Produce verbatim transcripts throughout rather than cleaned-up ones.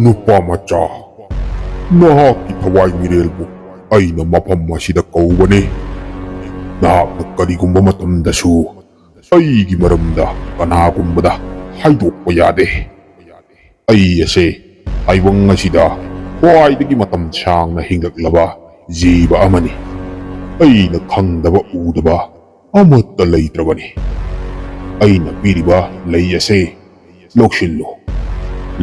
ꯅꯨꯄꯥ ꯃꯆꯥ, ꯅꯍꯥꯛꯀꯤ ꯊꯋꯥꯏ ꯃꯤꯔꯦꯜꯕꯨ ꯑꯩꯅ ꯃꯐꯝ ꯑꯁꯤꯗ ꯀꯧꯕꯅꯤ꯫ ꯅꯍꯥꯛꯅ ꯀꯔꯤꯒꯨꯝꯕ ꯃꯇꯝꯗꯁꯨ ꯑꯩꯒꯤ ꯃꯔꯝꯗ ꯀꯅꯥꯒꯨꯝꯕꯗ ꯍꯥꯏꯗꯣꯛꯄ ꯌꯥꯗꯦ꯫ ꯑꯩ ꯑꯁꯦ ꯇꯥꯏꯕꯪ ꯑꯁꯤꯗ ꯈ꯭ꯋꯥꯏꯗꯒꯤ ꯃꯇꯝ ꯁꯥꯡꯅ ꯍꯤꯡꯂꯛꯂꯕ ꯖꯤꯕ ꯑꯃꯅꯤ꯫ ꯑꯩꯅ ꯈꯪꯗꯕ ꯎꯗꯕ ꯑꯃꯠꯇ ꯂꯩꯇ꯭ꯔꯕꯅꯤ꯫ ꯑꯩꯅ ꯄꯤꯔꯤꯕ ꯂꯩ ꯑꯁꯦ ꯂꯧꯁꯤꯜꯂꯨ꯫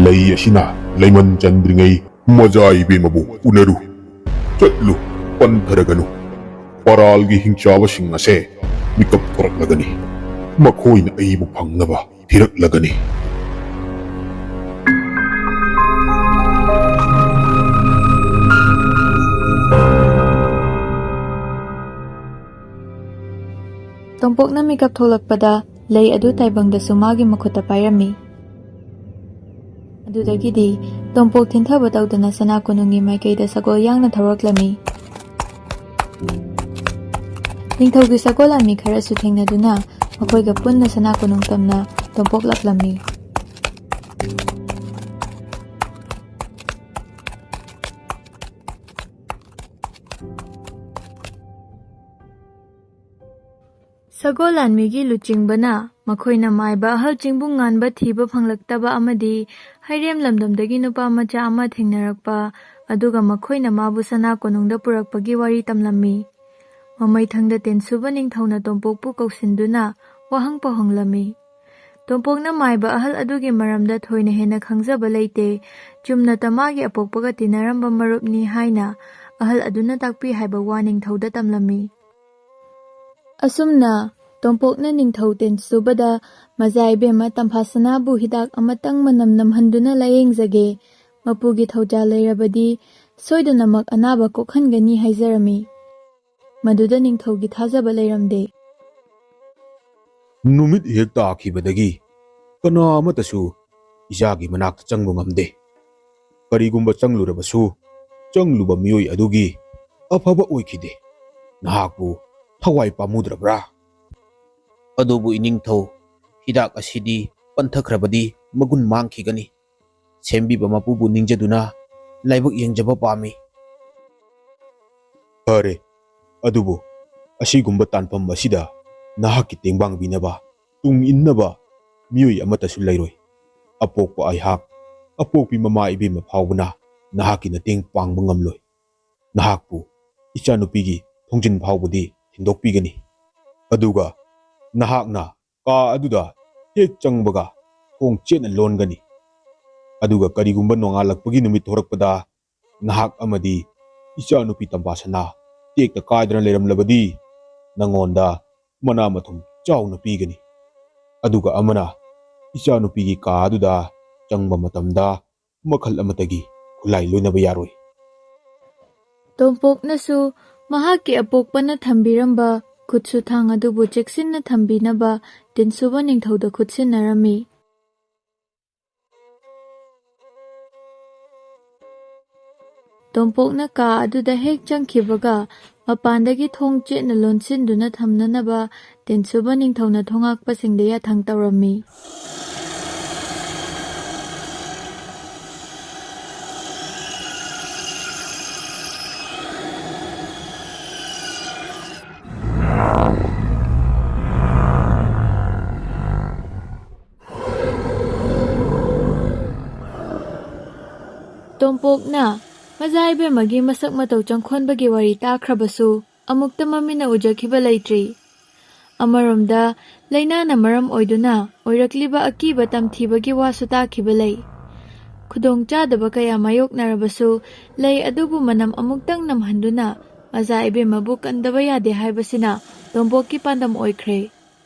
ꯂꯩ ꯑꯁꯤꯅ ꯂꯩꯃꯟ ꯆꯟꯗ꯭ꯔꯤꯉꯩ ꯃꯖꯥ ꯏꯕꯦꯝꯃꯕꯨ ꯎꯅꯔꯨ꯫ ꯆꯠꯂꯨ, ꯄꯟꯊꯔꯒꯅꯨ꯫ ꯄꯔꯥꯜꯒꯤ ꯍꯤꯡꯆꯥꯕꯁꯤꯡ ꯑꯁꯦ ꯃꯤꯀꯞ ꯊꯣꯔꯛꯂꯒꯅꯤ꯫ ꯃꯈꯣꯏꯅ ꯑꯩꯕꯨ ꯐꯪꯅꯕ ꯊꯤꯔꯛꯂꯒꯅꯤ꯫ ꯇꯣꯝꯄꯣꯛꯅ ꯃꯤꯀꯞ ꯊꯣꯛꯂꯛꯄꯗ ꯂꯩ ꯑꯗꯨ ꯇꯥꯏꯕꯪꯗꯁꯨ ꯃꯥꯒꯤ ꯃꯈꯨꯠꯇ ꯄꯥꯏꯔꯝꯃꯤ꯫ ꯑꯗꯨꯗꯒꯤꯗꯤ ꯇꯣꯝꯄꯣꯛ ꯊꯤꯟꯊꯕ ꯇꯧꯗꯅ ꯁꯅꯥ ꯀꯣꯅꯨꯡꯒꯤ ꯃꯥꯏꯀꯩꯗ ꯁꯒꯣꯜ ꯌꯥꯡꯅ ꯊꯧꯔꯛꯂꯝꯃꯤ꯫ ꯅꯤꯡꯊꯧꯒꯤ ꯁꯒꯣꯜ ꯂꯥꯟꯃꯤ ꯈꯔꯁꯨ ꯊꯦꯡꯅꯗꯨꯅ ꯃꯈꯣꯏꯒ ꯄꯨꯟꯅ ꯁꯅꯥ ꯀꯣꯅꯨꯡ ꯇꯝꯅ ꯇꯣꯝꯄꯣꯛ ꯂꯥꯛꯂꯝꯃꯤ꯫ ꯁꯒꯣꯜ ꯂꯥꯟꯃꯤꯒꯤ ꯂꯨꯆꯤꯡꯕꯅ ꯃꯈꯣꯏꯅ ꯃꯥꯏꯕ ꯑꯍꯜ ꯆꯤꯡꯕꯨꯡ ꯉꯥꯟꯕ ꯊꯤꯕ ꯐꯪꯂꯛꯇꯕ ꯑꯃꯗꯤ ꯍꯩꯔꯦꯝ ꯂꯝꯗꯝꯗꯒꯤ ꯅꯨꯄꯥ ꯃꯆꯥ ꯑꯃ ꯊꯦꯡꯅꯔꯛꯄ, ꯑꯗꯨꯒ ꯃꯈꯣꯏꯅ ꯃꯥꯕꯨ ꯁꯅꯥ ꯀꯣꯅꯨꯡꯗ ꯄꯨꯔꯛꯄꯒꯤ ꯋꯥꯔꯤ ꯇꯝꯂꯝꯃꯤ꯫ ꯃꯃꯩꯊꯪꯗ ꯇꯦꯟꯁꯨꯕ ꯅꯤꯡꯊꯧꯅ ꯇꯣꯝꯄꯣꯛꯄꯨ ꯀꯧꯁꯤꯟꯗꯨꯅ ꯋꯥꯍꯪ ꯄꯥꯎꯍꯪꯂꯝꯃꯤ꯫ ꯇꯣꯝꯄꯣꯛꯅ ꯃꯥꯏꯕ ꯑꯍꯜ ꯑꯗꯨꯒꯤ ꯃꯔꯝꯗ ꯊꯣꯏꯅ ꯍꯦꯟꯅ ꯈꯪꯖꯕ ꯂꯩꯇꯦ, ꯆꯨꯝꯅ ꯇꯃꯥꯒꯤ ꯑꯄꯣꯛꯄꯒ ꯇꯤꯟꯅꯔꯝꯕ ꯃꯔꯨꯞꯅꯤ ꯍꯥꯏꯅ ꯑꯍꯜ ꯑꯗꯨꯅ ꯇꯥꯛꯄꯤ ꯍꯥꯏꯕ ꯋꯥ ꯅꯤꯡꯊꯧꯗ ꯇꯝꯂꯝꯃꯤ꯫ ꯑꯁꯨꯝꯅ ꯇꯣꯝꯄꯣꯛꯅ ꯅꯤꯡꯊꯧ ꯇꯦꯟꯁꯨꯕꯗ, "ꯃꯖꯥ ꯏꯕꯦꯝꯃ ꯇꯝꯐꯥꯁꯅꯥꯕꯨ ꯍꯤꯗꯥꯛ ꯑꯃꯇꯪ ꯃꯅꯝ ꯅꯝꯍꯟꯗꯨꯅ ꯂꯥꯌꯦꯡꯖꯒꯦ, ꯃꯄꯨꯒꯤ ꯊꯧꯖꯥꯜ ꯂꯩꯔꯕꯗꯤ ꯁꯣꯏꯗꯅꯃꯛ ꯑꯅꯥꯕ ꯀꯣꯛꯍꯟꯒꯅꯤ" ꯍꯥꯏꯖꯔꯝꯃꯤ꯫ ꯃꯗꯨꯗ ꯅꯤꯡꯊꯧꯒꯤ ꯊꯥꯖꯕ ꯂꯩꯔꯝꯗꯦ꯫ "ꯅꯨꯃꯤꯠ ꯍꯦꯛ ꯇꯥꯈꯤꯕꯗꯒꯤ ꯀꯅꯥ ꯑꯃꯠꯇꯁꯨ ꯏꯆꯥꯒꯤ ꯃꯅꯥꯛꯇ ꯆꯪꯕ ꯉꯝꯗꯦ꯫ ꯀꯔꯤꯒꯨꯝꯕ ꯆꯪꯂꯨꯔꯕꯁꯨ, ꯆꯪꯂꯨꯕ ꯃꯤꯑꯣꯏ ꯑꯗꯨꯒꯤ ꯑꯐꯕ ꯑꯣꯏꯈꯤꯗꯦ꯫ ꯅꯍꯥꯛꯄꯨ ꯊꯋꯥꯏ ꯄꯥꯝꯃꯨꯗ꯭ꯔꯕ꯭ꯔꯥ?" "ꯑꯗꯨꯕꯨ ꯏꯅꯤꯡꯊꯧ, ꯍꯤꯗꯥꯛ ꯑꯁꯤꯗꯤ ꯄꯟꯊꯈ꯭ꯔꯕꯗꯤ ꯃꯒꯨꯟ ꯃꯥꯡꯈꯤꯒꯅꯤ꯫ ꯁꯦꯝꯕꯤꯕ ꯃꯄꯨꯕꯨ ꯅꯤꯡꯖꯗꯨꯅ ꯂꯥꯏꯕꯛ ꯌꯦꯡꯖꯕ ꯄꯥꯝꯃꯤ꯫ ꯐꯔꯦ, ꯑꯗꯨꯕꯨ ꯑꯁꯤꯒꯨꯝꯕ ꯇꯥꯟꯐꯝ ꯑꯁꯤꯗ ꯅꯍꯥꯛꯀꯤ ꯇꯦꯡꯕꯥꯡꯕꯤꯅꯕ, ꯇꯨꯡ ꯏꯟꯅꯕ ꯃꯤꯑꯣꯏ ꯑꯃꯠꯇꯁꯨ ꯂꯩꯔꯣꯏ꯫ ꯑꯄꯣꯛꯄ ꯑꯩꯍꯥꯛ, ꯑꯄꯣꯛꯄꯤ ꯃꯃꯥ ꯏꯕꯦꯝꯃ ꯐꯥꯎꯕꯅ ꯅꯍꯥꯛꯀꯤ ꯃꯇꯦꯡ ꯄꯥꯡꯕ ꯉꯝꯂꯣꯏ꯫ ꯅꯍꯥꯛꯄꯨ ꯏꯆꯥꯅꯨꯄꯤꯒꯤ ꯊꯣꯡꯖꯤꯟ ꯐꯥꯎꯕꯗꯤ ꯊꯤꯟꯗꯣꯛꯄꯤꯒꯅꯤ꯫ ꯑꯗꯨꯒ ꯅꯍꯥꯛꯅ ꯀꯥ ꯑꯗꯨꯗ ꯍꯦꯛ ꯆꯪꯕꯒ ꯊꯣꯡ ꯆꯦꯠꯅ ꯂꯣꯟꯒꯅꯤ꯫ ꯑꯗꯨꯒ ꯀꯔꯤꯒꯨꯝꯕ ꯅꯣꯡꯉꯥꯜꯂꯛꯄꯒꯤ ꯅꯨꯃꯤꯠ ꯊꯣꯔꯛꯄꯗ ꯅꯍꯥꯛ ꯑꯃꯗꯤ ꯏꯆꯥꯅꯨꯄꯤ ꯇꯝꯐꯥꯁꯅꯥ ꯇꯦꯛꯇ ꯀꯥꯏꯗꯅ ꯂꯩꯔꯝꯂꯕꯗꯤ, ꯅꯉꯣꯟꯗ ꯃꯅꯥ ꯃꯊꯨꯝ ꯆꯥꯎꯅ ꯄꯤꯒꯅꯤ꯫ ꯑꯗꯨꯒ ꯑꯃꯅ ꯏꯆꯥꯅꯨꯄꯤꯒꯤ ꯀꯥ ꯑꯗꯨꯗ ꯆꯪꯕ ꯃꯇꯝꯗ ꯃꯈꯜ ꯑꯃꯠꯇꯒꯤ ꯈꯨꯠꯂꯥꯏ ꯂꯣꯏꯅꯕ ꯌꯥꯔꯣꯏ꯫ ꯇꯣꯝꯄꯣꯛꯅꯁꯨ ꯃꯍꯥꯛꯀꯤ ꯑꯄꯣꯛꯄꯅ ꯊꯝꯕꯤꯔꯝꯕ ꯈꯨꯠꯁꯨ ꯊꯥꯡ ꯑꯗꯨꯕꯨ ꯆꯦꯛꯁꯤꯟꯅ ꯊꯝꯕꯤꯅꯕ ꯇꯤꯟꯁꯨꯕ ꯅꯤꯡꯊꯧꯗ ꯈꯨꯠꯁꯤꯟꯅꯔꯝꯃꯤ꯫ ꯇꯣꯝꯄꯣꯛꯅ ꯀꯥ ꯑꯗꯨꯗ ꯍꯦꯛ ꯆꯪꯈꯤꯕꯒ, ꯃꯄꯥꯟꯗꯒꯤ ꯊꯣꯡ ꯆꯦꯠꯅ ꯂꯣꯟꯁꯤꯟꯗꯨꯅ ꯊꯝꯅꯅꯕ ꯇꯤꯟꯁꯨꯕ ꯅꯤꯡꯊꯧꯅ ꯊꯣꯉꯥꯛꯄꯁꯤꯡꯗ ꯌꯥꯊꯪ ꯇꯧꯔꯝꯃꯤ꯫ ꯇꯣꯝꯄꯣꯛꯅ ꯃꯖꯥ ꯏꯕꯦꯝꯃꯒꯤ ꯃꯁꯛ ꯃꯇꯧ ꯆꯪꯈꯣꯟꯕꯒꯤ ꯋꯥꯔꯤ ꯇꯥꯈ꯭ꯔꯕꯁꯨ, ꯑꯃꯨꯛꯇ ꯃꯃꯤꯠꯅ ꯎꯖꯈꯤꯕ ꯂꯩꯇ꯭ꯔꯤ꯫ ꯑꯃꯔꯣꯝꯗ, ꯂꯥꯏꯅꯥꯅ ꯃꯔꯝ ꯑꯣꯏꯗꯨꯅ ꯑꯣꯏꯔꯛꯂꯤꯕ ꯑꯀꯤꯕ ꯇꯝꯊꯤꯕꯒꯤ ꯋꯥꯁꯨ ꯇꯥꯈꯤꯕ ꯂꯩ꯫ ꯈꯨꯗꯣꯡ ꯆꯥꯗꯕ ꯀꯌꯥ ꯃꯥꯌꯣꯛꯅꯔꯕꯁꯨ, ꯂꯩ ꯑꯗꯨꯕꯨ ꯃꯅꯝ ꯑꯃꯨꯛꯇꯪ ꯅꯝꯍꯟꯗꯨꯅ ꯃꯖꯥ ꯏꯕꯦꯝꯃꯕꯨ ꯀꯟꯗꯕ ꯌꯥꯗꯦ ꯍꯥꯏꯕꯁꯤꯅ ꯇꯣꯝꯄꯣꯛꯀꯤ ꯄꯥꯟꯗꯝ ꯑꯣꯏꯈ꯭ꯔꯦ꯫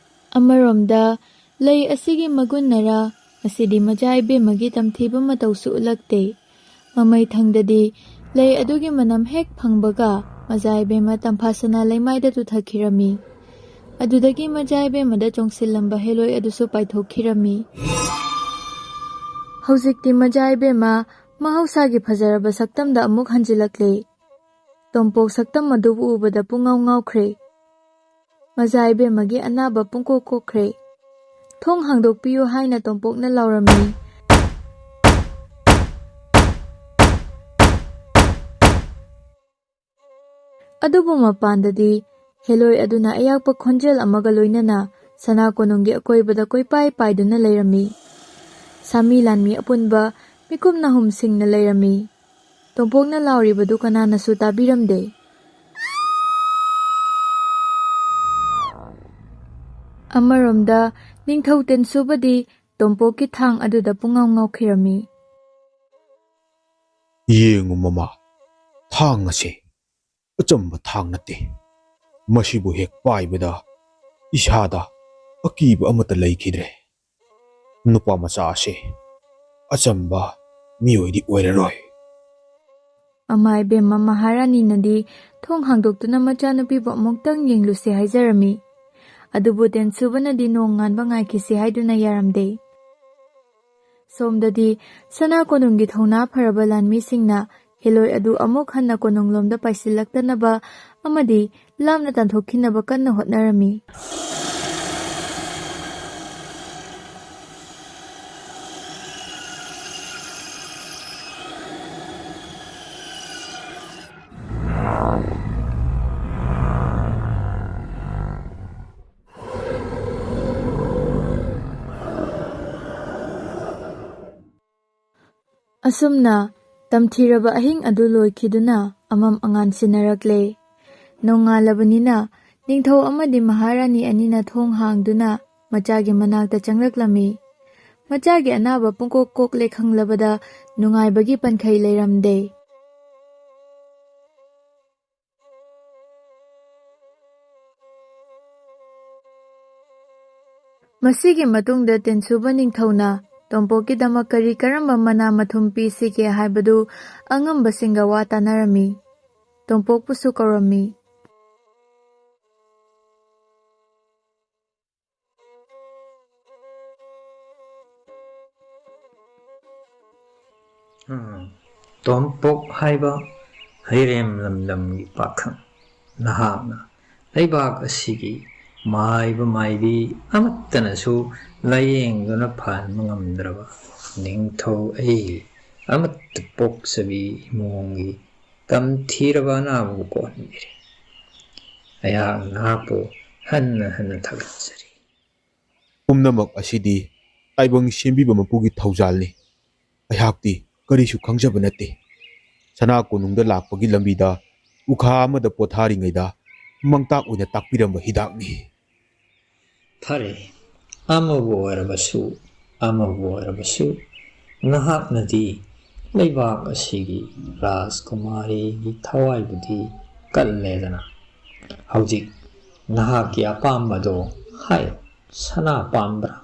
ꯑꯃꯔꯣꯝꯗ, ꯂꯩ ꯑꯁꯤꯒꯤ ꯃꯒꯨꯟꯅꯔ, ꯉꯁꯤꯗꯤ ꯃꯖꯥ ꯏꯕꯦꯝꯃꯒꯤ ꯇꯝꯊꯤꯕ ꯃꯇꯧꯁꯨ ꯎꯠꯂꯛꯇꯦ꯫ ꯃꯃꯩ ꯊꯪꯗꯗꯤ ꯂꯩ ꯑꯗꯨꯒꯤ ꯃꯅꯝ ꯍꯦꯛ ꯐꯪꯕꯒ ꯃꯖꯥ ꯏꯕꯦꯝꯃ ꯇꯝꯐꯥꯁꯅꯥ ꯂꯩꯃꯥꯏꯗ ꯇꯨꯊꯈꯤꯔꯝꯃꯤ꯫ ꯑꯗꯨꯗꯒꯤ ꯃꯖꯥ ꯏꯕꯦꯝꯃꯗ ꯆꯣꯡꯁꯤꯜꯂꯝꯕ ꯍꯦꯂꯣꯏ ꯑꯗꯨꯁꯨ ꯄꯥꯏꯊꯣꯛꯈꯤꯔꯝꯃꯤ꯫ ꯍꯧꯖꯤꯛꯇꯤ ꯃꯖꯥ ꯏꯕꯦꯝꯃ ꯃꯍꯧꯁꯥꯒꯤ ꯐꯖꯔꯕ ꯁꯛꯇꯝꯗ ꯑꯃꯨꯛ ꯍꯟꯖꯤꯜꯂꯛꯂꯦ꯫ ꯇꯣꯝꯄꯣꯛ ꯁꯛꯇꯝ ꯑꯗꯨꯕꯨ ꯎꯕꯗ ꯄꯨꯡꯉꯥꯎ ꯉꯥꯎꯈ꯭ꯔꯦ꯫ ꯃꯖꯥ ꯏꯕꯦꯝꯃꯒꯤ ꯑꯅꯥꯕ ꯄꯨꯡꯀꯣꯛ ꯀꯣꯛꯈ꯭ꯔꯦ꯫ "ꯊꯣꯡ ꯍꯥꯡꯗꯣꯛꯄꯤꯌꯨ" ꯍꯥꯏꯅ ꯇꯣꯝꯄꯣꯛꯅ ꯂꯥꯎꯔꯝꯃꯤ꯫ ꯑꯗꯨꯕꯨ ꯃꯄꯥꯟꯗꯗꯤ ꯍꯦꯂꯣꯏ ꯑꯗꯨꯅ ꯑꯌꯥꯛꯄ ꯈꯣꯟꯖꯦꯜ ꯑꯃꯒ ꯂꯣꯏꯅꯅ ꯁꯅꯥ ꯀꯣꯅꯨꯡꯒꯤ ꯑꯀꯣꯏꯕꯗ ꯀꯣꯏꯄꯥꯏ ꯄꯥꯏꯗꯨꯅ ꯂꯩꯔꯝꯃꯤ꯫ ꯁꯥꯃꯤ ꯂꯥꯟꯃꯤ ꯑꯄꯨꯟꯕ ꯃꯤꯀꯨꯞ ꯅꯥꯍꯨꯝ ꯁꯤꯡꯅ ꯂꯩꯔꯝꯃꯤ꯫ ꯇꯣꯝꯄꯣꯛꯅ ꯂꯥꯎꯔꯤꯕꯗꯨ ꯀꯅꯥꯅꯁꯨ ꯇꯥꯕꯤꯔꯝꯗꯦ꯫ ꯑꯃꯔꯣꯝꯗ ꯅꯤꯡꯊꯧ ꯇꯦꯟꯁꯨꯕꯗꯤ ꯇꯣꯝꯄꯣꯛꯀꯤ ꯊꯥꯡ ꯑꯗꯨꯗ ꯄꯨꯡꯉꯥꯎ ꯉꯥꯎꯈꯤꯔꯝꯃꯤ꯫ "ꯌꯦꯡꯉꯨ ꯃꯃꯥ, ꯊꯥꯡ ꯑꯁꯦ ꯑꯆꯝꯕ ꯊꯥꯡ ꯅꯠꯇꯦ꯫ ꯃꯁꯤꯕꯨ ꯍꯦꯛ ꯄꯥꯏꯕꯗ ꯏꯁꯥꯗ ꯑꯀꯤꯕ ꯑꯃꯠꯇ ꯂꯩꯈꯤꯗ꯭ꯔꯦ꯫ ꯅꯨꯄꯥ ꯃꯆꯥ ꯑꯁꯦ ꯑꯆꯝꯕ ꯃꯤꯑꯣꯏꯗꯤ ꯑꯣꯏꯔꯔꯣꯏ"꯫ ꯑꯃ ꯏꯕꯦꯝꯃ ꯃꯍꯥꯔꯥꯅꯤꯅꯗꯤ ꯊꯣꯡ ꯍꯥꯡꯗꯣꯛꯇꯨꯅ ꯃꯆꯥꯅꯨꯄꯤꯕꯨ ꯑꯃꯨꯛꯇꯪ ꯌꯦꯡꯂꯨꯁꯦ ꯍꯥꯏꯖꯔꯝꯃꯤ꯫ ꯑꯗꯨꯕꯨ ꯇꯦꯟꯁꯨꯕꯅꯗꯤ ꯅꯣꯡ ꯉꯥꯟꯕ ꯉꯥꯏꯈꯤꯁꯤ ꯍꯥꯏꯗꯨꯅ ꯌꯥꯔꯝꯗꯦ꯫ ꯁꯣꯝꯗꯗꯤ ꯁꯅꯥ ꯀꯣꯅꯨꯡꯒꯤ ꯊꯧꯅꯥ ꯐꯔꯕ ꯂꯥꯟꯃꯤꯁꯤꯡꯅ ꯍꯦꯂꯣꯏ ꯑꯗꯨ ꯑꯃꯨꯛ ꯍꯟꯅ ꯀꯣꯅꯨꯡꯂꯣꯝꯗ ꯄꯥꯏꯁꯤꯜꯂꯛꯇꯅꯕ ꯑꯃꯗꯤ ꯂꯥꯞꯅ ꯇꯥꯟꯊꯣꯛꯈꯤꯅꯕ ꯀꯟꯅ ꯍꯣꯠꯅꯔꯝꯃꯤ꯫ ꯑꯁꯨꯝꯅ ꯇꯝꯊꯤꯔꯕ ꯑꯍꯤꯡ ꯑꯗꯨ ꯂꯣꯏꯈꯤꯗꯨꯅ ꯑꯃꯝ ꯑꯉꯥꯟ ꯁꯤꯟꯅꯔꯛꯂꯦ꯫ ꯅꯣꯡꯉꯥꯜꯂꯕꯅꯤꯅ ꯅꯤꯡꯊꯧ ꯑꯃꯗꯤ ꯃꯍꯥꯔꯥꯅꯤ ꯑꯅꯤꯅ ꯊꯣꯡ ꯍꯥꯡꯗꯨꯅ ꯃꯆꯥꯒꯤ ꯃꯅꯥꯛꯇ ꯆꯪꯂꯛꯂꯝꯃꯤ꯫ ꯃꯆꯥꯒꯤ ꯑꯅꯥꯕ ꯄꯨꯡꯀꯣꯛ ꯀꯣꯛꯂꯦ ꯈꯪꯂꯕꯗ ꯅꯨꯡꯉꯥꯏꯕꯒꯤ ꯄꯟꯈꯩ ꯂꯩꯔꯝꯗꯦ꯫ ꯃꯁꯤꯒꯤ ꯃꯇꯨꯡꯗ ꯇꯦꯟꯁꯨꯕ ꯅꯤꯡꯊꯧꯅ ꯇꯣꯝꯄꯣꯛꯀꯤꯗꯃꯛ ꯀꯔꯤ ꯀꯔꯝꯕ ꯃꯅꯥ ꯃꯊꯨꯝ ꯄꯤꯁꯤꯒꯦ ꯍꯥꯏꯕꯗꯨ ꯑꯉꯝꯕꯁꯤꯡꯒ ꯋꯥ ꯇꯥꯅꯔꯝꯃꯤ꯫ ꯇꯣꯝꯄꯣꯛꯄꯨꯁꯨ ꯀꯧꯔꯝꯃꯤ꯫ ꯎꯝ, ꯇꯣꯝꯄꯣꯛ ꯍꯥꯏꯕ ꯍꯩꯔꯦꯝ ꯂꯝꯗꯝꯒꯤ ꯄꯥꯈꯪ ꯅꯍꯥꯛꯅ ꯂꯩꯕꯥꯛ ꯑꯁꯤꯒꯤ ꯃꯥꯏꯕ ꯃꯥꯏꯕꯤ ꯑꯃꯠꯇꯅꯁꯨ ꯂꯥꯌꯦꯡꯗꯨꯅ ꯐꯍꯟꯕ ꯉꯝꯗ꯭ꯔꯕ ꯅꯤꯡꯊꯧ ꯑꯩ ꯑꯃꯠꯇ ꯄꯣꯛꯆꯕꯤ ꯏꯃꯣꯝꯒꯤ ꯇꯝꯊꯤꯔꯕ ꯑꯅꯥꯕꯕꯨ ꯀꯣꯛꯍꯟꯕꯤꯔꯦ꯫ ꯑꯩꯍꯥꯛ ꯅꯍꯥꯛꯄꯨ ꯍꯟꯅ ꯍꯟꯅ ꯊꯥꯒꯠꯆꯔꯤ꯫ ꯄꯨꯝꯅꯃꯛ ꯑꯁꯤꯗꯤ ꯇꯥꯏꯕꯪ ꯁꯦꯝꯕꯤꯕ ꯃꯄꯨꯒꯤ ꯊꯧꯖꯥꯜꯅꯤ꯫ ꯑꯩꯍꯥꯛꯇꯤ ꯀꯔꯤꯁꯨ ꯈꯪꯖꯕ ꯅꯠꯇꯦ꯫ ꯁꯅꯥ ꯀꯣꯅꯨꯡꯗ ꯂꯥꯛꯄꯒꯤ ꯂꯝꯕꯤꯗ ꯎꯈꯥ ꯑꯃꯗ ꯄꯣꯊꯥꯔꯤꯉꯩꯗ ꯃꯥꯡꯇꯥꯛ ꯑꯣꯏꯅ ꯇꯥꯛꯄꯤꯔꯝꯕ ꯍꯤꯗꯥꯛꯅꯤ꯫ ꯐꯔꯦ, ꯑꯃꯕꯨ ꯑꯣꯏꯔꯕꯁꯨ, ꯑꯃꯕꯨ ꯑꯣꯏꯔꯕꯁꯨ, ꯅꯍꯥꯛꯅꯗꯤ ꯂꯩꯕꯥꯛ ꯑꯁꯤꯒꯤ ꯔꯥꯖꯀꯨꯃꯥꯔꯤꯒꯤ ꯊꯋꯥꯏꯕꯨꯗꯤ ꯀꯜꯂꯦꯗꯅ꯫ ꯍꯧꯖꯤꯛ ꯅꯍꯥꯛꯀꯤ ꯑꯄꯥꯝꯕꯗꯣ ꯍꯥꯏꯌꯨ꯫ ꯁꯅꯥ ꯄꯥꯝꯕ꯭ꯔꯥ?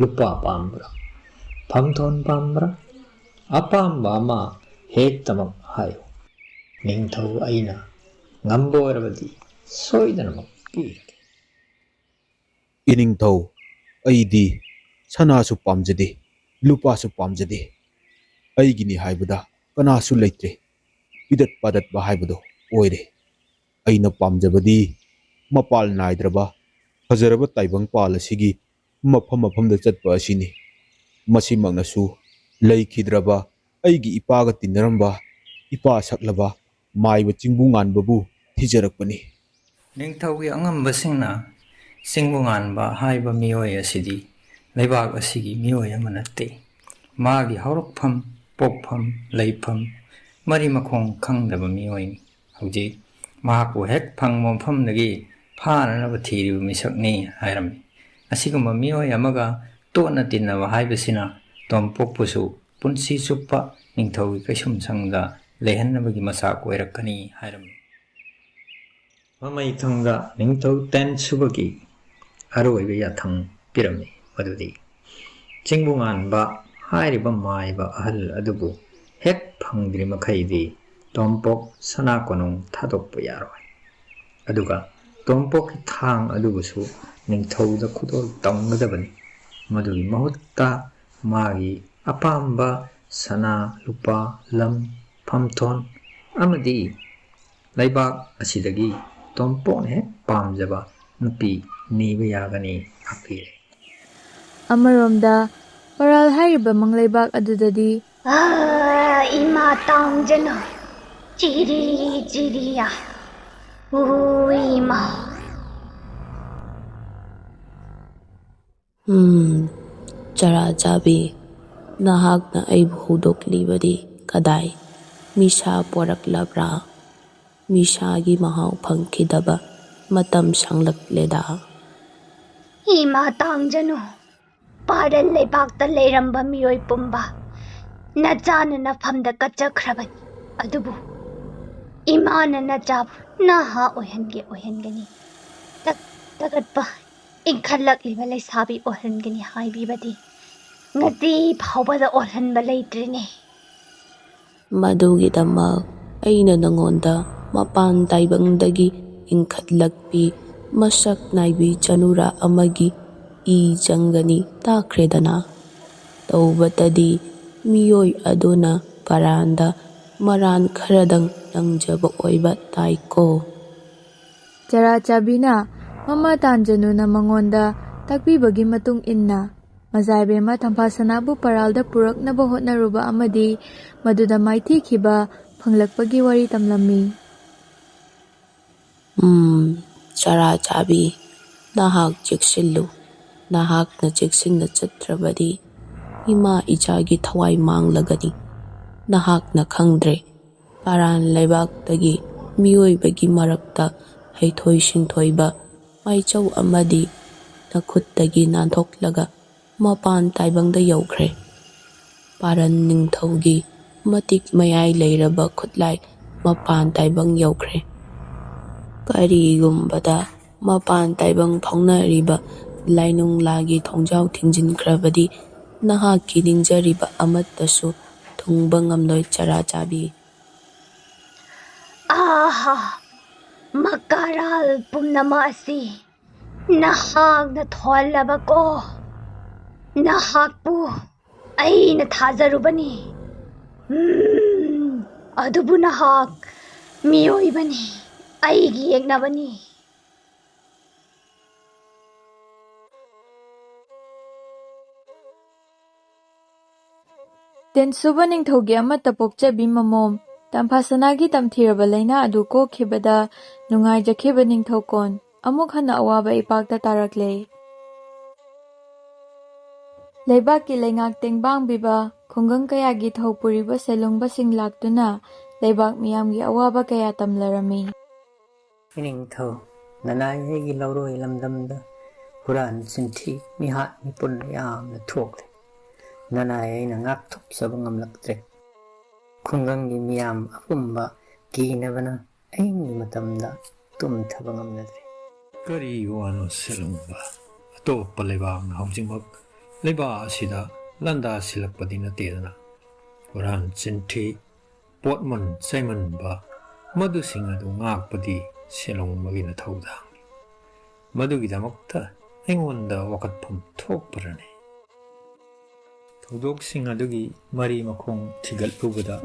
ꯂꯨꯄꯥ ꯄꯥꯝꯕ꯭ꯔꯥ? ꯐꯝꯊꯣꯟ ꯄꯥꯝꯕ꯭ꯔꯥ? ꯑꯄꯥꯝꯕ ꯑꯃ ꯍꯦꯛꯇꯃꯛ ꯍꯥꯏꯌꯨ꯫ ꯅꯤꯡꯊꯧ ꯑꯩꯅ ꯉꯝꯕ ꯑꯣꯏꯔꯕꯗꯤ ꯁꯣꯏꯗꯅꯃꯛ ꯄꯤꯔꯒꯦ꯫ ꯏꯅꯤꯡꯊꯧ, ꯑꯩꯗꯤ ꯁꯅꯥꯁꯨ ꯄꯥꯝꯖꯗꯦ, ꯂꯨꯄꯥꯁꯨ ꯄꯥꯝꯖꯗꯦ꯫ ꯑꯩꯒꯤꯅꯤ ꯍꯥꯏꯕꯗ ꯀꯅꯥꯁꯨ ꯂꯩꯇ꯭ꯔꯦ꯫ ꯄꯤꯗꯠ ꯄꯥꯗꯠꯄ ꯍꯥꯏꯕꯗꯣ ꯑꯣꯏꯔꯦ꯫ ꯑꯩꯅ ꯄꯥꯝꯖꯕꯗꯤ ꯃꯄꯥꯜ ꯅꯥꯏꯗ꯭ꯔꯕ ꯐꯖꯔꯕ ꯇꯥꯏꯕꯪꯄꯥꯜ ꯑꯁꯤꯒꯤ ꯃꯐꯝ ꯃꯐꯝꯗ ꯆꯠꯄ ꯑꯁꯤꯅꯤ꯫ ꯃꯁꯤꯃꯛꯅꯁꯨ ꯂꯩꯈꯤꯗ꯭ꯔꯕ ꯑꯩꯒꯤ ꯏꯄꯥꯒ ꯇꯤꯟꯅꯔꯝꯕ ꯏꯄꯥ ꯁꯛꯂꯕ ꯃꯥꯏꯕ ꯆꯤꯡꯕꯨ ꯉꯥꯟꯕꯕꯨ ꯊꯤꯖꯔꯛꯄꯅꯤ꯫ ꯅꯤꯡꯊꯧꯒꯤ ꯑꯉꯝꯕꯁꯤꯡꯅ ꯆꯤꯡꯕꯨ ꯉꯥꯟꯕ ꯍꯥꯏꯕ ꯃꯤꯑꯣꯏ ꯑꯁꯤꯗꯤ ꯂꯩꯕꯥꯛ ꯑꯁꯤꯒꯤ ꯃꯤꯑꯣꯏ ꯑꯃ ꯅꯠꯇꯦ꯫ ꯃꯥꯒꯤ ꯍꯧꯔꯛꯐꯝ, ꯄꯣꯛꯐꯝ, ꯂꯩꯐꯝ, ꯃꯔꯤ ꯃꯈꯣꯡ ꯈꯪꯗꯕ ꯃꯤꯑꯣꯏꯅꯤ꯫ ꯍꯧꯖꯤꯛ ꯃꯍꯥꯛꯄꯨ ꯍꯦꯛ ꯐꯪꯕ ꯃꯐꯝꯗꯒꯤ ꯐꯥꯅꯅꯕ ꯊꯤꯔꯤꯕ ꯃꯤꯁꯛꯅꯤ ꯍꯥꯏꯔꯝꯃꯤ꯫ ꯑꯁꯤꯒꯨꯝꯕ ꯃꯤꯑꯣꯏ ꯑꯃꯒ ꯇꯣꯠꯅ ꯇꯤꯟꯅꯕ ꯍꯥꯏꯕꯁꯤꯅ ꯇꯣꯝꯄꯣꯛꯄꯨꯁꯨ ꯄꯨꯟꯁꯤ ꯆꯨꯞꯄ ꯅꯤꯡꯊꯧꯒꯤ ꯀꯩꯁꯨꯝꯁꯪꯗ ꯂꯩꯍꯟꯅꯕꯒꯤ ꯃꯆꯥꯛ ꯑꯣꯏꯔꯛꯀꯅꯤ ꯍꯥꯏꯔꯝꯃꯤ꯫ ꯃꯃꯩ ꯊꯪꯗ ꯅꯤꯡꯊꯧ ꯇꯦꯟ ꯁꯨꯕꯒꯤ ꯑꯔꯣꯏꯕ ꯌꯥꯊꯪ ꯄꯤꯔꯝꯃꯤ, ꯃꯗꯨꯗꯤ ꯆꯤꯡꯕꯨ ꯉꯥꯟꯕ ꯍꯥꯏꯔꯤꯕ ꯃꯥꯏꯕ ꯑꯍꯜ ꯑꯗꯨꯕꯨ ꯍꯦꯛ ꯐꯪꯗ꯭ꯔꯤ ꯃꯈꯩꯗꯤ ꯇꯣꯝꯄꯣꯛ ꯁꯅꯥ ꯀꯣꯅꯨꯡ ꯊꯥꯗꯣꯛꯄ ꯌꯥꯔꯣꯏ꯫ ꯑꯗꯨꯒ ꯇꯣꯝꯄꯣꯛꯀꯤ ꯊꯥꯡ ꯑꯗꯨꯕꯨꯁꯨ ꯅꯤꯡꯊꯧꯗ ꯈꯨꯗꯣꯜ ꯇꯝꯒꯗꯕꯅꯤ꯫ ꯃꯗꯨꯒꯤ ꯃꯍꯨꯠꯇ ꯃꯥꯒꯤ ꯑꯄꯥꯝꯕ ꯁꯅꯥ, ꯂꯨꯄꯥ, ꯂꯝ, ꯐꯝꯊꯣꯟ ꯑꯃꯗꯤ ꯂꯩꯕꯥꯛ ꯑꯁꯤꯗꯒꯤ ꯇꯣꯝꯄꯣꯛꯅ ꯍꯦꯛ ꯄꯥꯝꯖꯕ ꯅꯨꯄꯤ ꯅꯤꯕ ꯌꯥꯒꯅꯤ ꯍꯥꯏꯕꯤꯔꯦ꯫ ꯑꯃꯔꯣꯝꯗ ꯄꯔꯥꯜ ꯍꯥꯏꯔꯤꯕ ꯃꯪꯂꯩꯕꯥꯛ ꯑꯗꯨꯗꯗꯤ, ꯑꯥ, ꯏꯃꯥ ꯇꯥꯡꯖꯅ, ꯆꯤꯔꯤ ꯆꯤꯔꯤꯌꯥ ꯎꯏꯃꯥ꯫ ꯎꯝ, ꯆꯔꯥ ꯆꯥꯕꯤ, ꯅꯍꯥꯛꯅ ꯑꯩꯕꯨ ꯍꯧꯗꯣꯛꯂꯤꯕꯗꯤ ꯀꯗꯥꯏ? ꯃꯤꯁꯥ ꯄꯣꯔꯛꯂꯕ꯭ꯔꯥ? ꯃꯤꯁꯥꯒꯤ ꯃꯍꯥꯎ ꯐꯪꯈꯤꯗꯕ ꯃꯇꯝ ꯁꯥꯡꯂꯛꯂꯦꯗ꯫ ꯏꯃꯥ ꯇꯥꯡꯖꯅꯨ, ꯄꯥꯔꯟ ꯂꯩꯕꯥꯛꯇ ꯂꯩꯔꯝꯕ ꯃꯤꯑꯣꯏ ꯄꯨꯝꯕ ꯅꯆꯥꯅ ꯅꯐꯝꯗ ꯀꯠꯆꯈ꯭ꯔꯕꯅꯤ꯫ ꯑꯗꯨꯕꯨ ꯏꯃꯥꯅ ꯅꯆꯥꯕꯨ ꯅꯍꯥ ꯑꯣꯏꯍꯟꯒꯦ ꯑꯣꯏꯍꯟꯒꯅꯤ, ꯇꯛ-, ꯇꯒꯠꯄ ꯏꯟꯈꯠꯂꯛꯂꯤꯕ ꯂꯩꯁꯥꯕꯤ ꯑꯣꯏꯍꯟꯒꯅꯤ ꯍꯥꯏꯕꯤꯕꯗꯤ ꯉꯁꯤ ꯐꯥꯎꯕꯗ ꯑꯣꯏꯍꯟꯕ ꯂꯩꯇ꯭ꯔꯤꯅꯦ꯫ ꯃꯗꯨꯒꯤꯗꯃꯛ ꯑꯩꯅ ꯅꯉꯣꯟꯗ ꯃꯄꯥꯟ ꯇꯥꯏꯕꯪꯗꯒꯤ ꯏꯟꯈꯠꯂꯛꯄꯤ ꯃꯁꯛ ꯅꯥꯏꯕꯤ ꯆꯅꯨꯔꯥ ꯑꯃꯒꯤ ꯏ ꯆꯪꯒꯅꯤ ꯇꯥꯈ꯭ꯔꯦꯗꯅ꯫ ꯇꯧꯕꯇꯗꯤ ꯃꯤꯑꯣꯏ ꯑꯗꯨꯅ ꯄꯔꯥꯟꯗ ꯃꯔꯥꯟ ꯈꯔꯗꯪ ꯅꯪꯖꯕ ꯑꯣꯏꯕ ꯇꯥꯏꯀꯣ꯫ ꯆꯔꯥ ꯆꯥꯕꯤꯅ ꯃꯃꯥ ꯇꯥꯟꯖꯅꯨꯅ ꯃꯉꯣꯟꯗ ꯇꯥꯛꯄꯤꯕꯒꯤ ꯃꯇꯨꯡ ꯏꯟꯅ ꯃꯖꯥꯏꯕꯦꯝꯃ ꯊꯝꯐꯥ ꯁꯅꯥꯕꯨ ꯄꯔꯥꯜꯗ ꯄꯨꯔꯛꯅꯕ ꯍꯣꯠꯅꯔꯨꯕ ꯑꯃꯗꯤ ꯃꯗꯨꯗ ꯃꯥꯏꯊꯤꯈꯤꯕ ꯐꯪꯂꯛꯄꯒꯤ ꯋꯥꯔꯤ ꯇꯝꯂꯝꯃꯤ꯫ ꯎꯝ, ꯆꯔꯥ ꯆꯥꯕꯤ, ꯅꯍꯥꯛ ꯆꯦꯛꯁꯤꯜꯂꯨ꯫ ꯅꯍꯥꯛꯅ ꯆꯦꯛꯁꯤꯟꯅ ꯆꯠꯇ꯭ꯔꯕꯗꯤ ꯏꯃꯥ ꯏꯆꯥꯒꯤ ꯊꯋꯥꯏ ꯃꯥꯡꯂꯒꯅꯤ꯫ ꯅꯍꯥꯛꯅ ꯈꯪꯗ꯭ꯔꯦ, ꯄꯥꯔꯥꯟ ꯂꯩꯕꯥꯛꯇꯒꯤ ꯃꯤꯑꯣꯏꯕꯒꯤ ꯃꯔꯛꯇ ꯍꯩꯊꯣꯏ ꯁꯤꯡꯊꯣꯏꯕ ꯃꯥꯏꯆꯧ ꯑꯃꯗꯤ ꯅꯈꯨꯠꯇꯒꯤ ꯅꯥꯟꯊꯣꯛꯂꯒ ꯃꯄꯥꯟ ꯇꯥꯏꯕꯪꯗ ꯌꯧꯈ꯭ꯔꯦ꯫ ꯄꯥꯔꯟ ꯅꯤꯡꯊꯧꯒꯤ ꯃꯇꯤꯛ ꯃꯌꯥꯏ ꯂꯩꯔꯕ ꯈꯨꯠꯂꯥꯏ ꯃꯄꯥꯟ ꯇꯥꯏꯕꯪ ꯌꯧꯈ꯭ꯔꯦ꯫ ꯀꯔꯤꯒꯨꯝꯕꯗ ꯃꯄꯥꯟ ꯇꯥꯏꯕꯪ ꯐꯥꯎꯅꯔꯤꯕ ꯂꯥꯏꯅꯨꯡ ꯂꯥꯒꯤ ꯊꯣꯡꯖꯥꯎ ꯊꯤꯡꯖꯤꯟꯈ꯭ꯔꯕꯗꯤ ꯅꯍꯥꯛꯀꯤ ꯅꯤꯡꯖꯔꯤꯕ ꯑꯃꯠꯇꯁꯨ ꯊꯨꯡꯕ ꯉꯝꯂꯣꯏ, ꯆꯔꯥ ꯆꯥꯕꯤ꯫ ꯑꯥꯍꯥ! ꯃꯀꯥꯔꯥꯜ ꯄꯨꯝꯅꯃꯛ ꯑꯁꯤ ꯅꯍꯥꯛꯅ ꯊꯣꯜꯂꯕꯀꯣ꯫ ꯅꯍꯥꯛꯄꯨ ꯑꯩꯅ ꯊꯥꯖꯔꯨꯕꯅꯤ꯫ ꯎꯝ, ꯑꯗꯨꯕꯨ ꯅꯍꯥꯛ ꯃꯤꯑꯣꯏꯕꯅꯤ, ꯑꯩꯒꯤ ꯌꯦꯛꯅꯕꯅꯤ꯫ ꯇꯦꯟꯁꯨꯕ ꯅꯤꯡꯊꯧꯒꯤ ꯑꯃꯠꯇ ꯄꯣꯛꯆꯕꯤ ꯃꯃꯣꯝ ꯇꯝꯐꯥꯁꯅꯥꯒꯤ ꯇꯝꯊꯤꯔꯕ ꯂꯥꯏꯅꯥ ꯑꯗꯨ ꯀꯣꯛꯈꯤꯕꯗ ꯅꯨꯡꯉꯥꯏꯖꯈꯤꯕ ꯅꯤꯡꯊꯧꯀꯣꯟ ꯑꯃꯨꯛ ꯍꯟꯅ ꯑꯋꯥꯕ ꯏꯄꯥꯛꯇ ꯇꯥꯔꯛꯂꯦ꯫ ꯂꯩꯕꯥꯛꯀꯤ ꯂꯩꯉꯥꯛ ꯇꯦꯡꯕꯥꯡꯕꯤꯕ ꯈꯨꯡꯒꯪ ꯀꯌꯥꯒꯤ ꯊꯧ ꯄꯨꯔꯤꯕ ꯁꯦꯂꯨꯡꯕꯁꯤꯡ ꯂꯥꯛꯇꯨꯅ ꯂꯩꯕꯥꯛ ꯃꯤꯌꯥꯝꯒꯤ ꯑꯋꯥꯕ ꯀꯌꯥ ꯇꯝꯂꯔꯝꯃꯤ꯫ ꯏꯅꯤꯡꯊꯧ, ꯅꯅꯥꯏ ꯑꯩꯒꯤ ꯂꯧꯔꯣꯏ ꯂꯝꯗꯝꯗ ꯍꯨꯔꯥꯟ ꯆꯤꯟꯊꯤ ꯃꯤꯍꯥꯠ ꯃꯤꯄꯨꯟ ꯌꯥꯝꯅ ꯊꯣꯛꯂꯦ꯫ ꯅꯅꯥꯏ ꯑꯩꯅ ꯉꯥꯛꯊꯣꯛꯆꯕ ꯉꯝꯂꯛꯇ꯭ꯔꯦ꯫ ꯈꯨꯡꯒꯪꯒꯤ ꯃꯤꯌꯥꯝ ꯑꯄꯨꯝꯕ ꯀꯤꯅꯕꯅ ꯑꯍꯤꯡꯒꯤ ꯃꯇꯝꯗ ꯇꯨꯝꯊꯕ ꯉꯝꯅꯗ꯭ꯔꯦ꯫ ꯀꯔꯤ ꯋꯥꯅꯣ ꯁꯦꯂꯨꯡꯕ? ꯑꯇꯣꯞꯄ ꯂꯩꯕꯥꯛꯅ ꯍꯧꯖꯤꯛꯃꯛ ꯂꯩꯕꯥꯛ ꯑꯁꯤꯗ ꯂꯥꯟꯗꯥ ꯁꯤꯜꯂꯛꯄꯗꯤ ꯅꯠꯇꯦꯗꯅ꯫ ꯍꯨꯔꯥꯟ ꯆꯤꯟꯊꯤ, ꯄꯣꯠꯃꯟ ꯆꯩꯃꯟꯕ ꯃꯗꯨꯁꯤꯡ ꯑꯗꯨ ꯉꯥꯛꯄꯗꯤ ꯁꯦꯂꯨꯡꯕꯒꯤ ꯅꯊꯧꯗꯥꯡꯅꯤ꯫ ꯃꯗꯨꯒꯤꯗꯃꯛꯇ ꯑꯩꯉꯣꯟꯗ ꯋꯥꯀꯠꯐꯝ ꯊꯣꯛꯄ꯭ꯔꯅꯦ? ꯊꯧꯗꯣꯛꯁꯤꯡ ꯑꯗꯨꯒꯤ ꯃꯔꯤ ꯃꯈꯣꯡ ꯊꯤꯒꯠꯂꯨꯕꯗ,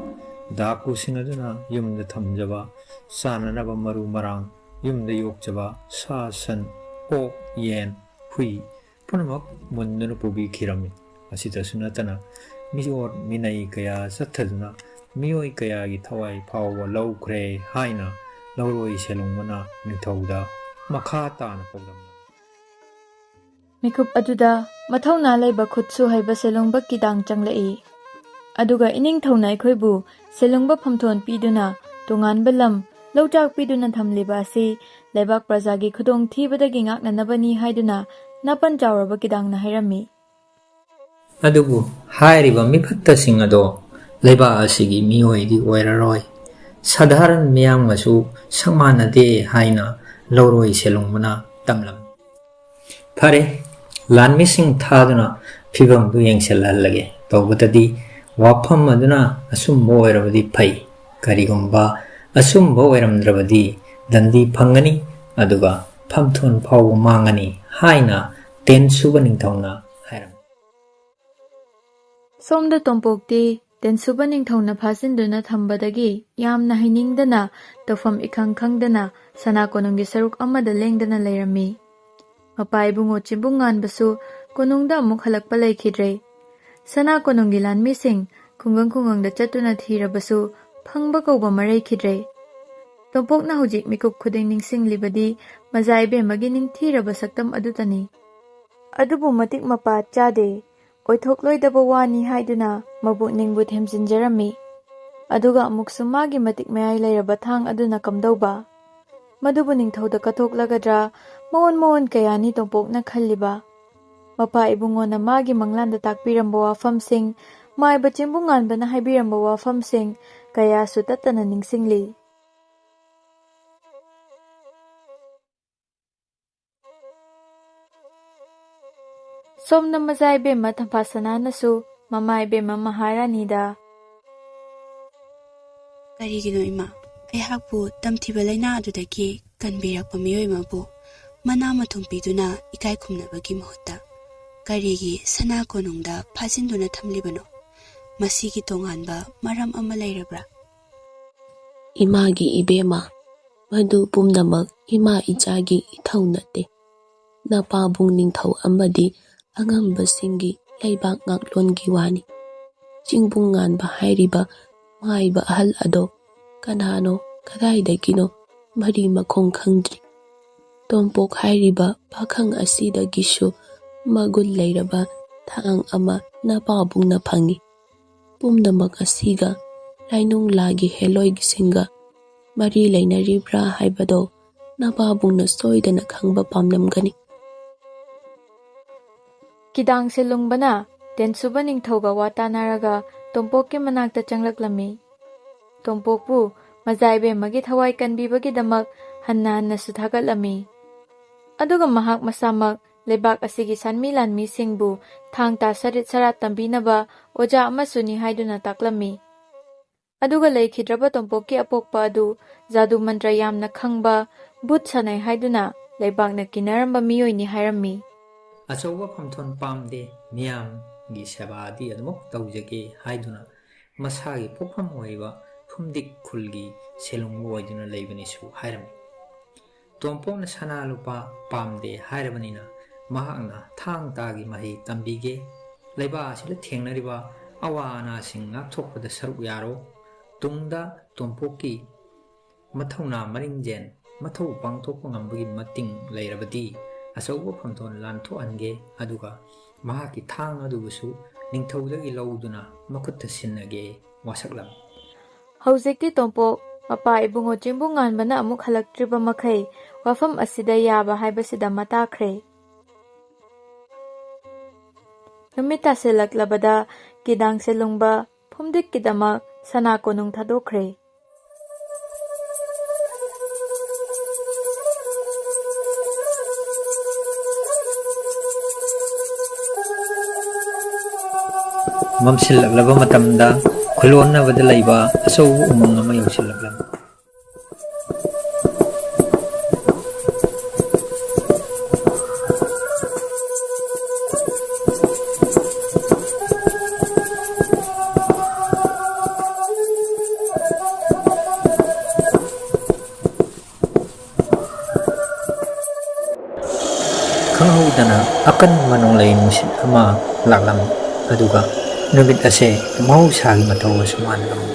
ꯗꯥꯀꯨꯁꯤꯡ ꯑꯗꯨꯅ ꯌꯨꯝꯗ ꯊꯝꯖꯕ ꯆꯥꯅꯅꯕ ꯃꯔꯨ ꯃꯔꯥꯡ, ꯌꯨꯝꯗ ꯌꯣꯛꯆꯕ ꯁꯥ ꯁꯟ, ꯑꯣꯛ ꯌꯦꯟ, ꯍꯨꯏ ꯄꯨꯝꯅꯃꯛ ꯃꯨꯟꯗꯨꯅ ꯄꯨꯕꯤꯈꯤꯔꯝꯃꯤ꯫ ꯑꯁꯤꯗꯁꯨ ꯅꯠꯇꯅ ꯃꯤꯑꯣꯠ ꯃꯤꯅꯩ ꯀꯌꯥ ꯆꯠꯊꯗꯨꯅ ꯃꯤꯑꯣꯏ ꯀꯌꯥꯒꯤ ꯊꯋꯥꯏ ꯐꯥꯎꯕ ꯂꯧꯈ꯭ꯔꯦ ꯍꯥꯏꯅ ꯂꯧꯔꯣꯏ ꯁꯦꯂꯨꯡꯕꯅ ꯅꯤꯡꯊꯧꯗ ꯃꯈꯥ ꯇꯥꯅ ꯄꯥꯎꯗꯝꯅꯔꯤ꯫ ꯃꯤꯀꯨꯞ ꯑꯗꯨꯗ ꯃꯊꯧꯅꯥ ꯂꯩꯕ ꯈꯨꯠꯁꯨ ꯍꯩꯕ ꯁꯦꯂꯨꯡꯕ ꯀꯤꯗꯥꯡ ꯆꯪꯂꯛꯏ꯫ ꯑꯗꯨꯒ ꯏꯅꯤꯡꯊꯧꯅ ꯑꯩꯈꯣꯏꯕꯨ ꯁꯦꯂꯨꯡꯕ ꯐꯝꯊꯣꯟ ꯄꯤꯗꯨꯅ ꯇꯣꯉꯥꯟꯕ ꯂꯝ ꯂꯧꯇꯥꯛ ꯄꯤꯗꯨꯅ ꯊꯝꯂꯤꯕ ꯑꯁꯤ ꯂꯩꯕꯥꯛ ꯄ꯭ꯔꯖꯥꯒꯤ ꯈꯨꯗꯣꯡꯊꯤꯕꯗꯒꯤ ꯉꯥꯛꯅꯅꯕꯅꯤ ꯍꯥꯏꯗꯨꯅ ꯅꯥꯄꯟ ꯆꯥꯎꯔꯕ ꯀꯤꯗꯥꯡꯅ ꯍꯥꯏꯔꯝꯃꯤ꯫ ꯑꯗꯨꯕꯨ ꯍꯥꯏꯔꯤꯕ ꯃꯤꯐꯠꯇꯁꯤꯡ ꯑꯗꯣ ꯂꯩꯕꯥꯛ ꯑꯁꯤꯒꯤ ꯃꯤꯑꯣꯏꯗꯤ ꯑꯣꯏꯔꯔꯣꯏ, ꯁꯙꯥꯔꯟ ꯃꯤꯌꯥꯝꯒꯁꯨ ꯁꯛ ꯃꯥꯟꯅꯗꯦ ꯍꯥꯏꯅ ꯂꯧꯔꯣꯏ ꯁꯦꯂꯨꯡꯕꯅ ꯇꯝꯂꯝꯃꯤ꯫ ꯐꯔꯦ, ꯂꯥꯟꯃꯤꯁꯤꯡ ꯊꯥꯗꯨꯅ ꯐꯤꯕꯝꯗꯨ ꯌꯦꯡꯁꯤꯜꯍꯜꯂꯒꯦ꯫ ꯇꯧꯕꯇꯗꯤ ꯋꯥꯐꯝ ꯑꯗꯨꯅ ꯑꯆꯨꯝꯕ ꯑꯣꯏꯔꯕꯗꯤ ꯐꯩ, ꯀꯔꯤꯒꯨꯝꯕ ꯑꯆꯨꯝꯕ ꯑꯣꯏꯔꯝꯗ꯭ꯔꯕꯗꯤ ꯗꯟꯗꯤ ꯐꯪꯒꯅꯤ, ꯑꯗꯨꯒ ꯐꯝꯊꯣꯟ ꯐꯥꯎꯕ ꯃꯥꯡꯒꯅꯤ ꯍꯥꯏꯅ ꯇꯦꯟꯁꯨꯕ ꯅꯤꯡꯊꯧꯅ ꯍꯥꯏꯔꯝꯃꯤ꯫ ꯁꯣꯝꯗ ꯇꯣꯝꯄꯣꯛꯇꯤ ꯇꯦꯟꯁꯨꯕ ꯅꯤꯡꯊꯧꯅ ꯐꯥꯖꯤꯟꯗꯨꯅ ꯊꯝꯕꯗꯒꯤ ꯌꯥꯝꯅ ꯍꯩꯅꯤꯡꯗꯅ, ꯇꯧꯐꯝ ꯏꯈꯪ ꯈꯪꯗꯅ ꯁꯅꯥ ꯀꯣꯅꯨꯡꯒꯤ ꯁꯔꯨꯛ ꯑꯃꯗ ꯂꯦꯡꯗꯅ ꯂꯩꯔꯝꯃꯤ꯫ ꯃꯄꯥ ꯏꯕꯨꯡꯉꯣ ꯆꯤꯝꯕꯨꯡ ꯉꯥꯟꯕꯁꯨ ꯀꯣꯅꯨꯡꯗ ꯑꯃꯨꯛ ꯍꯜꯂꯛꯄ ꯂꯩꯈꯤꯗ꯭ꯔꯦ꯫ ꯁꯅꯥ ꯀꯣꯅꯨꯡꯒꯤ ꯂꯥꯟꯃꯤꯁꯤꯡ ꯈꯨꯡꯒꯪ ꯈꯨꯡꯒꯪꯗ ꯆꯠꯇꯨꯅ ꯊꯤꯔꯕꯁꯨ ꯐꯪꯕ ꯀꯧꯕ ꯃꯔꯩꯈꯤꯗ꯭ꯔꯦ꯫ ꯇꯣꯝꯄꯣꯛꯅ ꯍꯧꯖꯤꯛ ꯃꯤꯀꯨꯞ ꯈꯨꯗꯤꯡ ꯅꯤꯡꯁꯤꯡꯂꯤꯕꯗꯤ ꯃꯖꯥ ꯏꯕꯦꯝꯃꯒꯤ ꯅꯤꯡꯊꯤꯔꯕ ꯁꯛꯇꯝ ꯑꯗꯨꯇꯅꯤ꯫ ꯑꯗꯨꯕꯨ ꯃꯇꯤꯛ ꯃꯄꯥ ꯆꯥꯗꯦ, ꯑꯣꯏꯊꯣꯛꯂꯣꯏꯗꯕ ꯋꯥꯅꯤ ꯍꯥꯏꯗꯨꯅ ꯃꯕꯨꯛꯅꯤꯡꯕꯨ ꯊꯦꯝꯖꯤꯟꯖꯔꯝꯃꯤ꯫ ꯑꯗꯨꯒ ꯑꯃꯨꯛꯁꯨ ꯃꯥꯒꯤ ꯃꯇꯤꯛ ꯃꯌꯥꯏ ꯂꯩꯔꯕ ꯊꯥꯡ ꯑꯗꯨꯅ ꯀꯝꯗꯧꯕ? ꯃꯗꯨꯕꯨ ꯅꯤꯡꯊꯧꯗ ꯀꯠꯊꯣꯛꯂꯒꯗ꯭ꯔꯥ? ꯃꯑꯣꯟ ꯃꯑꯣꯟ ꯀꯌꯥꯅꯤ ꯇꯣꯝꯄꯣꯛꯅ ꯈꯜꯂꯤꯕ꯫ ꯃꯄꯥ ꯏꯕꯨꯡꯉꯣꯅ ꯃꯥꯒꯤ ꯃꯪꯂꯥꯟꯗ ꯇꯥꯛꯄꯤꯔꯝꯕ ꯋꯥꯐꯝꯁꯤꯡ, ꯃꯥꯏꯕ ꯆꯤꯡꯕꯨꯡꯉꯥꯟꯕꯅ ꯍꯥꯏꯕꯤꯔꯝꯕ ꯋꯥꯐꯝꯁꯤꯡ ꯀꯌꯥꯁꯨ ꯇꯠꯇꯅ ꯅꯤꯡꯁꯤꯡꯂꯤ꯫ ꯁꯣꯝꯅ ꯃꯖꯥ ꯏꯕꯦꯝꯃ ꯇꯝꯐꯥꯁꯅꯥꯅꯁꯨ ꯃꯃꯥ ꯏꯕꯦꯝꯃ ꯃꯍꯥꯔꯥꯅꯤꯗ, "ꯀꯔꯤꯒꯤꯅꯣ ꯏꯃꯥ? ꯑꯩꯍꯥꯛꯄꯨ ꯇꯝꯊꯤꯕ ꯂꯥꯏꯅꯥ ꯑꯗꯨꯗꯒꯤ ꯀꯟꯕꯤꯔꯛꯄ ꯃꯤꯑꯣꯏ ꯑꯃꯕꯨ ꯃꯅꯥ ꯃꯊꯨꯝ ꯄꯤꯗꯨꯅ ꯏꯀꯥꯏ ꯈꯨꯝꯅꯕꯒꯤ ꯃꯍꯨꯠꯇ ꯀꯔꯤꯒꯤ ꯁꯅꯥ ꯀꯣꯅꯨꯡꯗ ꯐꯥꯖꯤꯟꯗꯨꯅ ꯊꯝꯂꯤꯕꯅꯣ? ꯃꯁꯤꯒꯤ ꯇꯣꯉꯥꯟꯕ ꯃꯔꯝ ꯑꯃ ꯂꯩꯔꯕ꯭ꯔꯥ?" "ꯏꯃꯥꯒꯤ ꯏꯕꯦꯝꯃ, ꯃꯗꯨ ꯄꯨꯝꯅꯃꯛ ꯏꯃꯥ ꯏꯆꯥꯒꯤ ꯏꯊꯧ ꯅꯠꯇꯦ꯫ ꯅꯄꯥꯕꯨꯡ ꯅꯤꯡꯊꯧ ꯑꯃꯗꯤ ꯑꯉꯝꯕꯁꯤꯡꯒꯤ ꯂꯩꯕꯥꯛ ꯉꯥꯛꯂꯣꯟꯒꯤ ꯋꯥꯅꯤ꯫ ꯆꯤꯡꯕꯨꯡ ꯉꯥꯟꯕ ꯍꯥꯏꯔꯤꯕ ꯃꯥꯏꯕ ꯑꯍꯜ ꯑꯗꯣ ꯀꯅꯥꯅꯣ, ꯀꯗꯥꯏꯗꯒꯤꯅꯣ, ꯃꯔꯤ ꯃꯈꯣꯡ ꯈꯪꯗ꯭ꯔꯤ꯫ ꯇꯣꯝꯄꯣꯛ ꯍꯥꯏꯔꯤꯕ ꯄꯥꯈꯪ ꯑꯁꯤꯗꯒꯤꯁꯨ ꯃꯒꯨꯟ ꯂꯩꯔꯕ ꯊꯥꯡ ꯑꯃ ꯅꯄꯥꯕꯨꯡꯅ ꯐꯪꯏ꯫ ꯄꯨꯝꯅꯃꯛ ꯑꯁꯤꯒ ꯂꯥꯏꯅꯨꯡ ꯂꯥꯒꯤ ꯍꯦꯂꯣꯏꯁꯤꯡꯒ ꯃꯔꯤ ꯂꯩꯅꯔꯤꯕ꯭ꯔꯥ ꯍꯥꯏꯕꯗꯣ ꯅꯄꯥꯕꯨꯡꯅ ꯁꯣꯏꯗꯅ ꯈꯪꯕ ꯄꯥꯝꯂꯝꯒꯅꯤ꯫" ꯀꯤꯗꯥꯡꯁꯦ ꯂꯨꯡꯕꯅ ꯇꯦꯟꯁꯨꯕ ꯅꯤꯡꯊꯧꯒ ꯋꯥ ꯇꯥꯅꯔꯒ ꯇꯣꯝꯄꯣꯛꯀꯤ ꯃꯅꯥꯛꯇ ꯆꯪꯂꯛꯂꯝꯃꯤ꯫ ꯇꯣꯝꯄꯣꯛꯄꯨ ꯃꯖꯥ ꯏꯕꯦꯝꯃꯒꯤ ꯊꯋꯥꯏ ꯀꯟꯕꯤꯕꯒꯤꯗꯃꯛ ꯍꯟꯅ ꯍꯟꯅꯁꯨ ꯊꯥꯒꯠꯂꯝꯃꯤ꯫ ꯑꯗꯨꯒ ꯃꯍꯥꯛ ꯃꯁꯥꯃꯛ ꯂꯩꯕꯥꯛ ꯑꯁꯤꯒꯤ ꯁꯟꯃꯤ ꯂꯥꯟꯃꯤꯁꯤꯡꯕꯨ ꯊꯥꯡ ꯇꯥ ꯁꯔꯤꯠ ꯁꯔꯥꯠ ꯇꯝꯕꯤꯅꯕ ꯑꯣꯖꯥ ꯑꯃꯁꯨꯅꯤ ꯍꯥꯏꯗꯨꯅ ꯇꯥꯛꯂꯝꯃꯤ꯫ ꯑꯗꯨꯒ ꯂꯩꯈꯤꯗ꯭ꯔꯕ ꯇꯣꯝꯄꯣꯛꯀꯤ ꯑꯄꯣꯛꯄ ꯑꯗꯨ ꯖꯥꯗꯨ ꯃꯟꯇ꯭ꯔ ꯌꯥꯝꯅ ꯈꯪꯕ, ꯚꯨꯠ ꯁꯥꯟꯅꯩ ꯍꯥꯏꯗꯨꯅ ꯂꯩꯕꯥꯛꯅ ꯀꯤꯅꯔꯝꯕ ꯃꯤꯑꯣꯏꯅꯤ ꯍꯥꯏꯔꯝꯃꯤ꯫ "ꯑꯆꯧꯕ ꯐꯝꯊꯣꯟ ꯄꯥꯝꯗꯦ, ꯃꯤꯌꯥꯝꯒꯤ ꯁꯦꯕꯥꯗꯤ ꯑꯗꯨꯃꯛ ꯇꯧꯖꯒꯦ" ꯍꯥꯏꯗꯨꯅ ꯃꯁꯥꯒꯤ ꯄꯣꯛꯐꯝ ꯑꯣꯏꯔꯤꯕ ꯐꯨꯝꯗꯤꯛ ꯈꯨꯜꯒꯤ ꯁꯦꯂꯨꯡꯕ ꯑꯣꯏꯗꯨꯅ ꯂꯩꯕꯅꯤꯁꯨ ꯍꯥꯏꯔꯝꯃꯤ꯫ ꯇꯣꯝꯄꯣꯛꯅ ꯁꯅꯥ ꯂꯨꯄꯥ ꯄꯥꯝꯗꯦ ꯍꯥꯏꯔꯕꯅꯤꯅ ꯃꯍꯥꯛꯅ ꯊꯥꯡ ꯇꯥꯒꯤ ꯃꯍꯩ ꯇꯝꯕꯤꯒꯦ, ꯂꯩꯕꯥꯛ ꯑꯁꯤꯗ ꯊꯦꯡꯅꯔꯤꯕ ꯑꯋꯥ ꯑꯅꯥꯁꯤꯡ ꯉꯥꯛꯊꯣꯛꯄꯗ ꯁꯔꯨꯛ ꯌꯥꯔꯣ, ꯇꯨꯡꯗ ꯇꯣꯝꯄꯣꯛꯀꯤ ꯃꯊꯧꯅꯥ ꯃꯔꯤꯡꯖꯦꯟ, ꯃꯊꯧ ꯄꯥꯡꯊꯣꯛꯄ ꯉꯝꯕꯒꯤ ꯃꯇꯤꯡ ꯂꯩꯔꯕꯗꯤ ꯑꯆꯧꯕ ꯐꯝꯊꯣꯟ ꯂꯥꯟꯊꯣꯛꯍꯟꯒꯦ, ꯑꯗꯨꯒ ꯃꯍꯥꯛꯀꯤ ꯊꯥꯡ ꯑꯗꯨꯕꯨꯁꯨ ꯅꯤꯡꯊꯧꯗꯒꯤ ꯂꯧꯗꯨꯅ ꯃꯈꯨꯠꯇ ꯁꯤꯟꯅꯒꯦ ꯋꯥꯁꯛꯂꯝꯃꯤ꯫ ꯍꯧꯖꯤꯛꯇꯤ ꯇꯣꯝꯄꯣꯛ ꯃꯄꯥ ꯏꯕꯨꯡꯉꯣ ꯆꯤꯡꯕꯨꯡ ꯉꯥꯟꯕꯅ ꯑꯃꯨꯛ ꯍꯜꯂꯛꯇ꯭ꯔꯤꯕ ꯃꯈꯩ ꯋꯥꯐꯝ ꯑꯁꯤꯗ ꯌꯥꯕ ꯍꯥꯏꯕꯁꯤꯗ ꯃꯇꯥꯈ꯭ꯔꯦ꯫ ꯅꯨꯃꯤꯠ ꯇꯥꯁꯤꯜꯂꯛꯂꯕꯗ ꯀꯤꯗꯥꯡꯁꯦ ꯂꯨꯡꯕ ꯐꯨꯝꯗꯤꯛꯀꯤꯗꯃꯛ ꯁꯅꯥ ꯀꯣꯅꯨꯡ ꯊꯥꯗꯣꯛꯈ꯭ꯔꯦ꯫ ꯃꯝꯁꯤꯜꯂꯛꯂꯕ ꯃꯇꯝꯗ ꯈꯨꯂꯣꯟꯅꯕꯗ ꯂꯩꯕ ꯑꯆꯧꯕ ꯎꯃꯪ ꯑꯃ ꯌꯧꯁꯤꯜꯂꯛꯂꯝꯃꯤ꯫ ꯈꯪꯍꯧꯗꯅ ꯑꯀꯟꯕ ꯅꯣꯡꯂꯩ ꯅꯨꯡꯁꯤꯠ ꯑꯃ ꯂꯥꯛꯂꯝꯃꯤ, ꯑꯗꯨꯒ ꯅꯨꯃꯤꯠ ꯑꯁꯦ ꯃꯍꯧꯁꯥꯒꯤ ꯃꯇꯧꯒꯁꯨ ꯃꯥꯟꯅꯔꯝꯃꯤ꯫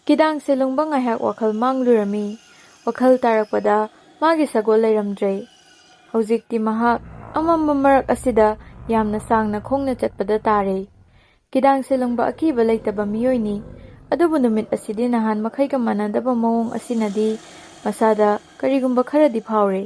ꯀꯤꯗꯥꯡꯁꯦ ꯂꯨꯡꯕ ꯉꯥꯏꯍꯥꯛ ꯋꯥꯈꯜ ꯃꯥꯡꯂꯨꯔꯝꯃꯤ꯫ ꯋꯥꯈꯜ ꯇꯥꯔꯛꯄꯗ ꯃꯥꯒꯤ ꯁꯒꯣꯜ ꯂꯩꯔꯝꯗ꯭ꯔꯦ꯫ ꯍꯧꯖꯤꯛꯇꯤ ꯃꯍꯥꯛ ꯑꯃꯝꯕ ꯃꯔꯛ ꯑꯁꯤꯗ ꯌꯥꯝꯅ ꯁꯥꯡꯅ ꯈꯣꯡꯅ ꯆꯠꯄꯗ ꯇꯥꯔꯦ꯫ ꯀꯤꯗꯥꯡꯁꯦ ꯂꯨꯡꯕ ꯑꯀꯤꯕ ꯂꯩꯇꯕ ꯃꯤꯑꯣꯏꯅꯤ꯫ ꯑꯗꯨꯕꯨ ꯅꯨꯃꯤꯠ ꯑꯁꯤꯗꯤ ꯅꯍꯥꯟ ꯃꯈꯩꯒ ꯃꯥꯟꯅꯗꯕ ꯃꯑꯣꯡ ꯑꯁꯤꯅꯗꯤ ꯃꯁꯥꯗ ꯀꯔꯤꯒꯨꯝꯕ ꯈꯔꯗꯤ ꯐꯥꯎꯔꯦ꯫